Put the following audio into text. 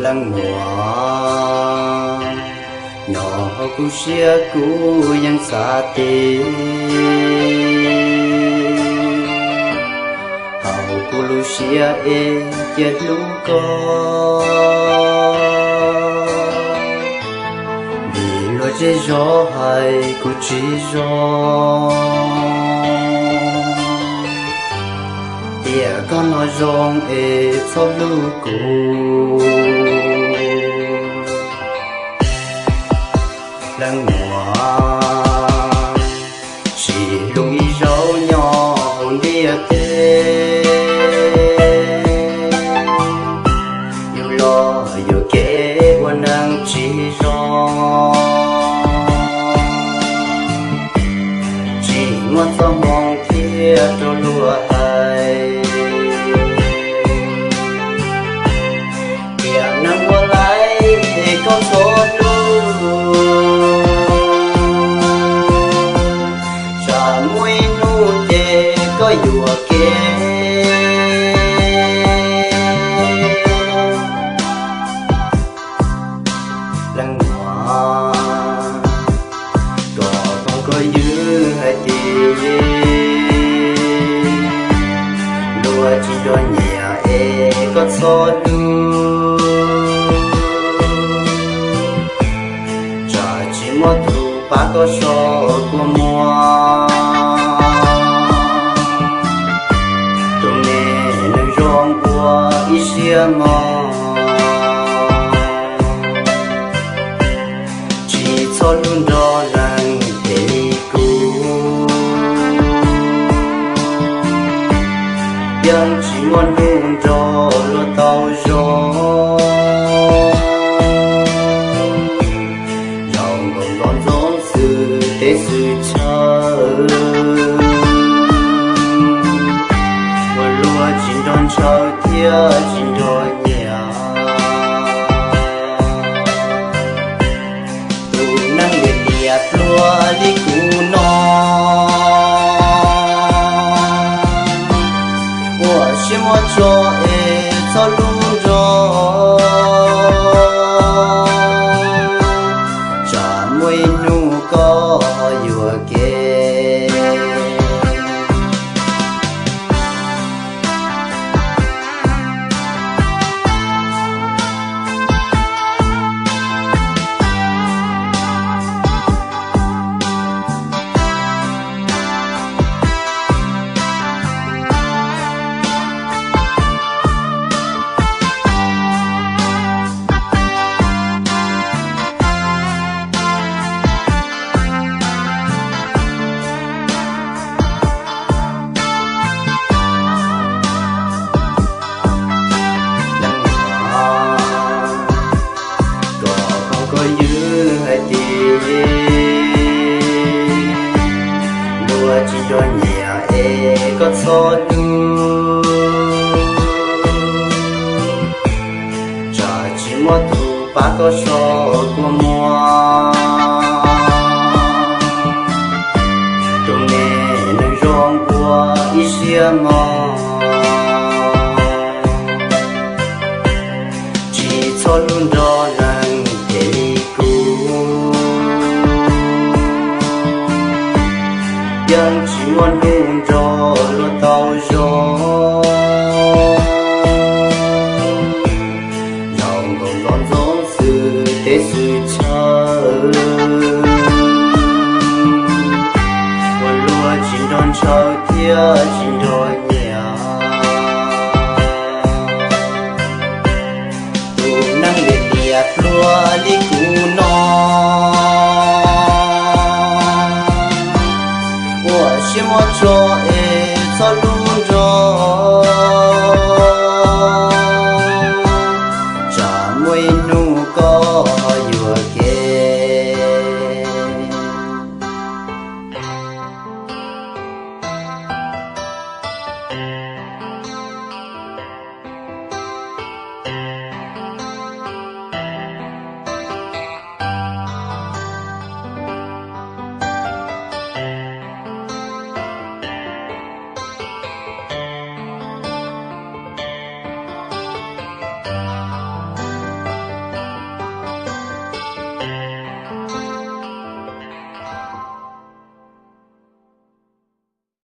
Leej muam, nyob hauv kuv siab kuv yeej xav tias hauv kuv lub siab es cia hlub koj, vim luag zej zog hais kuv tsis zoo, tiam koj no zoo es txhob hlub kuv. Leej muam, sib hlub ib zaug nyob hauv ntiaj teb, yus los yuam kev ua neeg tsis zoo, tsis muaj txoj hmoo thiab rau luag hais, tiam neeg ua laib es koj txhob hlub, tsam muaj ib hnub ces koj yuam kev. Leej muam, koj foom koj ywg hais tias luag tsis nco nyiam es koj txhob hlub, tsam tsis muaj tus pab koj so kua muag, tus me neeg zoo ua ib siab mog. Tsis txhob hlub nrog leej twg li kuv, yeej tsis muaj hnub nrog luag tau zoo, zaum nkaus nto ntxoov xwm teb xwm chaw, ua luag tsis nrog ntshaw thiab tsis nrog nyiam. Tus neeg liam liam pluag li kuv no, ua siab muab tso es txhob hlub nrog, tsam muaj ib hnub koj yuam kev. Leej muam, koj foom koj ywg hais tias luag tsis nco nyiam es koj txhob hlub, tsam tsis muaj tus pab koj so kua muag, tus me neeg zoo ua ib siab mog. Tsis txhob hlub nrog leej twg li kuv, yeej tsis muaj hnub nrog luag tau zoo, zaum nkaus nto ntxoov xwm teb xwm chaw, ua luag tsis nrog ntshaw thiab tsis nrog nyiam. Tus neeg liam liam pluag li kuv no, ua siab muab tso es txhob hlub nrog, tsam muaj ib hnub koj yuam kev.